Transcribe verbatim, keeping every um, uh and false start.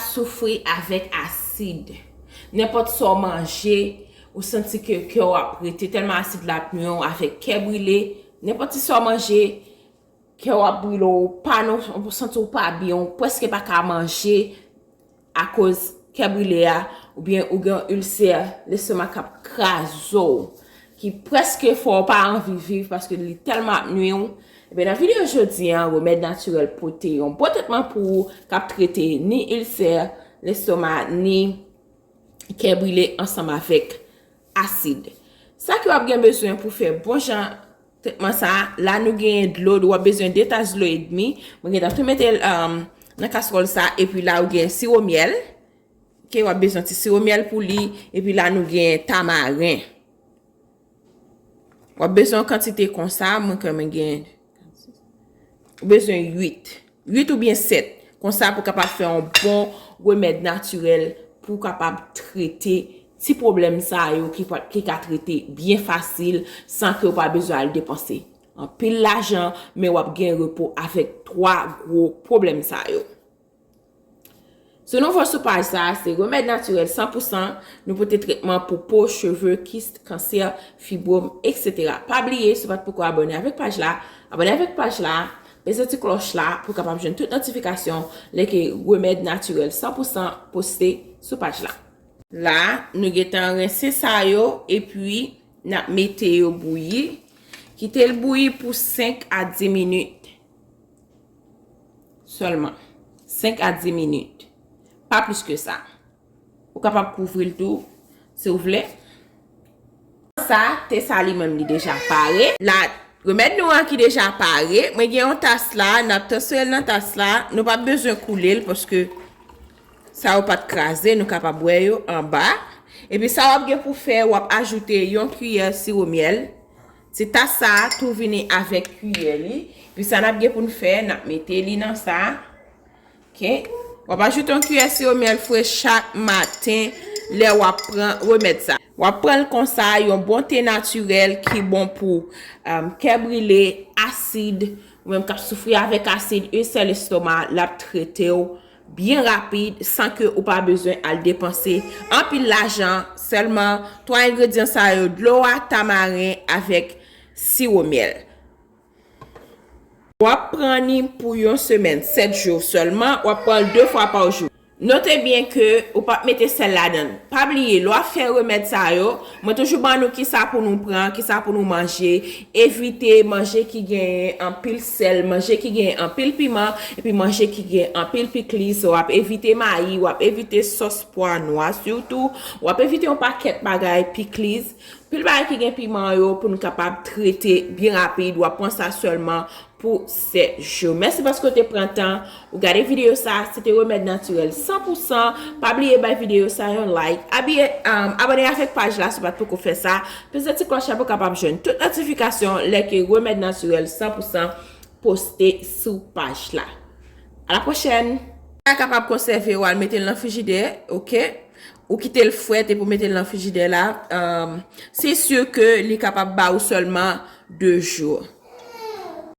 Soufri avèk asid. Nenpòt sa w manje, ou santi ke kè w ap rete tèlman asid la ap nwi w avèk kè brile. Nenpòt ti sa w manje, kè w ap brile w, ou pa nan, ou santi w pa byen, ou prèske pa ka manje akoz kè brile a, oubyen ou gen yon ilsè lestomak k ap kraze w, ki prèske fè w pa anvi viv paske li tèlman ap nwi w. Ebyen, nan videyo jodi a, remèd natirèl pote yon bon tretman pou ou k ap trete ni ilsè lestomak, ni kè brile ansanm avèk asid. Sa ke w ap gen bezwen pou fè bon jan tretman sa a, la nou genyen dlo, w ap bezwen de tas dlo edmi. Mwen gentan tou mete l, um, nan kaswòl sa, epi la ou gen siwo myèl. Ke w ap bezwen ti siwo myèl pou li, epi la nou genyen tamaren. W ap bezwen yon kantite konsa, mwen kè mwen gen, ou bezwen uit. Uit oubyen sèt. Konsa pou kapab fè yon bon remèd natirèl pou kapab trete ti pwoblèm sa yo ki pa, ki ka trete byen fasil san ke w pa bezwen al depanse anpil lajan, men w ap gen repo avèk twa gwo pwoblèm sa yo. Sou nouvo sou paj sa a, se remèd natirèl san pou san, nou pote tretman pou po, cheve, kis, kansè, fibwòm, etsetera. Pa bliye, si w pa t poko abòne avèk paj la, abòne avèk paj la, peze ti klòch la pou w kapab jwenn tout notifikasyon lè ke remèd natirèl san pou san poste sou paj la. La, nou gentan rense sa yo, epi n ap mete yo bouyi. Kite l bouyi pou senk a dis minit sèlman. Senk a dis minit. Pa plis ke sa. Ou kapab kouvri l tou, si w vle. Sa, te sa li menm li deja pare. La, remèd nou an ki deja pare, mwen gen yon tas la, n ap transfere l nan tas la. Nou p ap bezwen koule l, paske sa yo pa t kraze, nou kapab wè yo anba. Epi sa w ap gen pou fè, w ap ajoute yon kiyè siwo myèl. Ti tas sa a tou vini avèk kiyè li. Epi sa n ap gen pou n fè, n ap mete li nan sa. Ok. W ap ajoute yon kiyè siwo myèl fre chak maten lè w ap pran remèd sa. W ap pran l konsa, yon bon te natirèl ki bon pou, um, kè brile, asid, ou menm k ap soufri avèk asid, ilsè lestomak, l ap trete w byen rapid san ke ou pa bezwen al depanse anpil lajan. Sèlman twa engredyan sa yo, dlo a, tamaren avèk siwo myèl. W ap pran li pou yon semèn, sèt jou sèlman, w ap pran l de fwa pa jou. Note byen ke ou p ap mete sèl ladan l. Pa bliye, lè w ap fè remèd sa yo, mwen toujou ban nou kisa pou nou pran, kisa pou nou manje. Evite manje ki genyen anpil sèl, manje ki genyen anpil piman, epi manje ki genyen anpil pikliz. W ap evite mayi, w ap evite sòs pwa nwa sitou, w ap evite yon pakèt bagay, pikliz. Pil bagay ki gen piman yo pou nou kapab trete byen rapid. W ap pran sa sèlman pou sèt jou. Mèsi paske w te pran tan ou gade videyo sa. Se te remèd natirèl san pou san. Pa bliye bay videyo sa yon like. Abiye, um, abòne avèk paj la si w pa t poko fè sa. Peze ti klòch la pou w kapab jwenn tout notifikasyon lè ke remèd natirèl san pou san poste sou paj la. A la pwochèn! Sa kapab konsève w al mete l nan frijidè, ok? Ou kite l frèt epi w mete l nan frijidè la. Um, se si ke li kapab ba ou sèlman de jou.